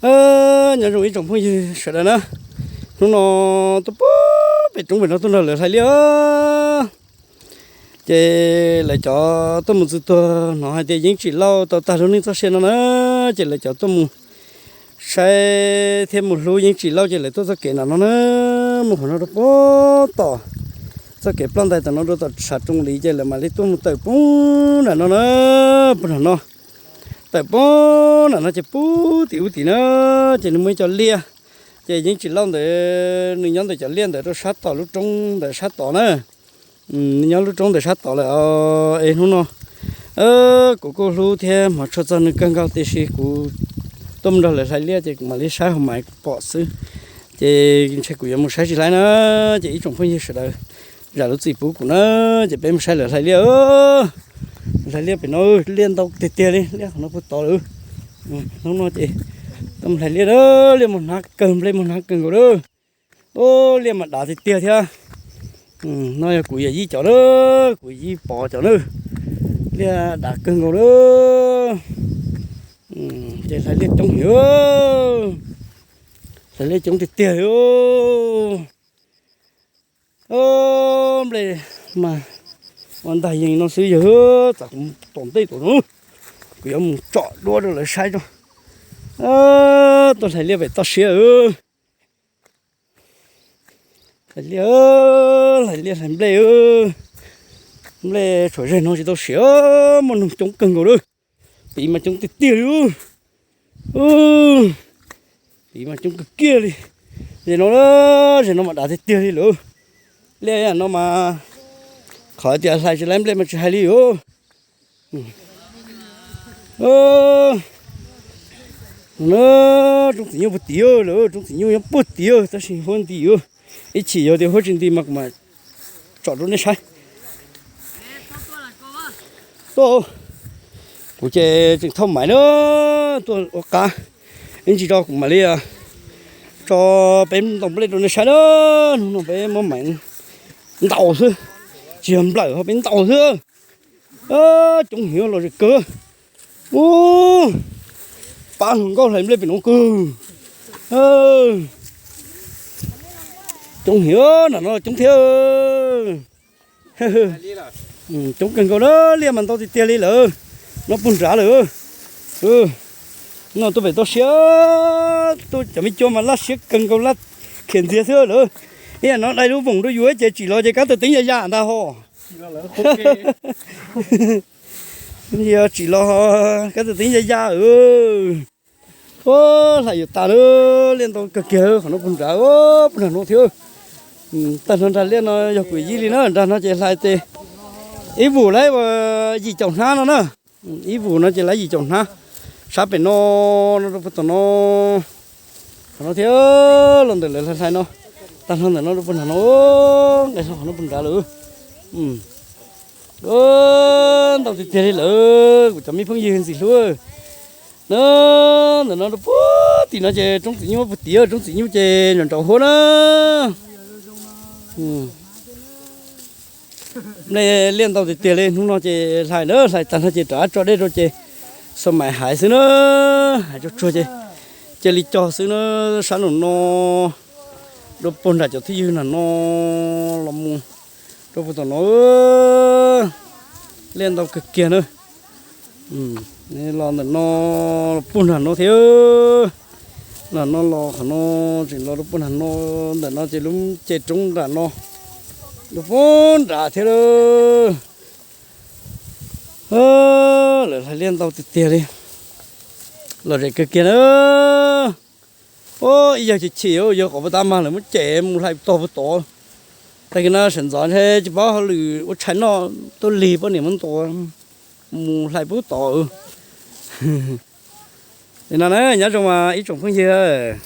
Nyob zoo ib tsoom phooj ywg sawv daws na, hnub no tuaj puag pem roob pem no tuaj nrog lawv hlais liaj. Ces lawv cov tuaj mus txwv tuag hnov hais tias Yeeb Tsim Lauj tau tag lub neej txoj sia no na, ces lawv cov tuaj mus saib thiab mus hlub Yeeb Tsim Lauj ces lawv tuaj txoj kev nram no na, mus qhov no rau puag tom txoj kev ploj ntais tom no rau tom tshav rooj li ces lawv mam li tuaj mus tawm poob nram no na, puag nram no. Tawm poob nram no ces puag tim ub tim na, ces nws muaj ib co liaj. Ces Yeeb Tsim Lauj ntawd nws nyob ntawm cov liaj ntawd rau sab tom lub roob ntawd sab tod na. Nws nyob lub roob ntawd sab tod lawm. Es hnub no kuv kuj hlub thiab hmov tshua txog nws kawg nkaus tiam sis kuv tuaj mus nrog lawv hlais liaj ces kuv mam li saib hauv maiv pom xwb. Ces ntshe kuv yuav mus saib tsis hlais na, ces ib tsoom phooj ywg sawv daws zam lub txim pub kuv na, ces peb mus saib lawv hlais liaj. Hlais liaj pem no liaj ntau tiag tiag li, liaj qhov no puag tod lawm. Hnub no ces tuaj mus hlais liaj, liaj muaj hnab kawg, nplej muaj hnab kawg nkaus lawm. Liaj mas dav tiag tiag thiab. No yog kuv yawm yij cov na, kuv yij Pov cov na. Liaj dav kawg nkaus lawm. Ces hlais liaj coob heev, hlais liaj coob tiag tiag li. Nplej mas ua ntag yees no xwb yawg, tsam kuv tom ntej tom no kuv yuav mus tsom duab rau lawv saib tso. Tuaj hlais liaj pem toj siab. Hlais liaj, hlais liaj hlais nplej. Nplej tshuav zeg no tsis tau siav, muaj noog coob kawg nkaus lawm. Piv mas coob tiag tiag li. Piv mas coob kawg kiag li. Zeg no, zeg no mas dav tiag tiag li lawm. Liaj no mas qhov tias hlais tsis laib nplej mas tsis hais li os. Roob txiv nyuj puag tim lawm, roob txiv nyuj nyob puag tim tab sis huab nti. Ib chim yog tias huab tsis nti mas kuv mam tsom rau nej saib. Tuaj, kuv ces tseem thauj maiv na, tuaj ua qab ib ntsis tso kuv mam li tso peb ntaus nplej rau nej saib na. Hnub no peb muab maiv ntaus xwb, tsis yog nplawm ho peb ntaus xwb. Coob heev los zem kawg. Ub, pab hluas nkauj hlais nplej pem no kawg. Coob heev, nram no coob thiab. Coob kawg nkaus na, liaj mas ntau tiag tiag li lawm. No puag nrad lawm. No tuaj pem toj siab, tuaj cov me cua mas laj siab kawg nkaus, laj khiav ntxiag xwb lawm. Ib yam no dai lub voom rau yus ces tsim los ces kab tawm teeb ya ya ntag ho. Tsim los kab tawm teeb ya ya. Hlais yuav tas lawm, liaj ntau kawg kiag qhov no puag nrad, puag nram no thiab. Tag nrho nrag liaj no yog kuv yij li na, nrag no ces hlais tes ib vus lawm yim caum hnab no na. Ib vus no ces lawm yim caum hnab. Sab pem no, no rau puag tom no, qhov no thiab, los ntawm lawv hlais no, tag nrho ntawm no rau puag nram no, nqes hlo qhov no puag nrad lawm. Ntau tiag tiag li lawm kuv cov me phooj ywg ntxim hlub na. Ntawm no rau puag tim no ces roob txiv nyuj puag tim, roob txiv nyuj ces nraum nraud huab na. Nplej liaj ntau tiag tiag li, hnub no ces hlais na, hlais tag nrho ces rov qab tso dej rau ces xua maim hais xwb na, hais tsuag tsuag ces cia li cog xwb na. Sab nraum no, rau puag nram cov thwj ywg nram no los mus rau puag tom no, liaj ntau kawg kiag na. Los ntawm no puag nram no thiab, nram no los qhov no, tseem los rau puag nram no, ntawm no ces lub ce roob nram no, rau puag nram thiab lawm. Lawv hlais liaj ntau tiag tiag li, lom zem kawg kiag na. Ib yawg chim chim, yawg qhov puag ta mas lawv muab cem mus hlais tog puag tod. Tag kis no sawv ntxov ntshe tsis paub hauj lwm ua tshais noj tuaj lig poj niam muab ntua mus hlais puag tod. Li no na, nyob zoo mas ib tsoom phooj ywg,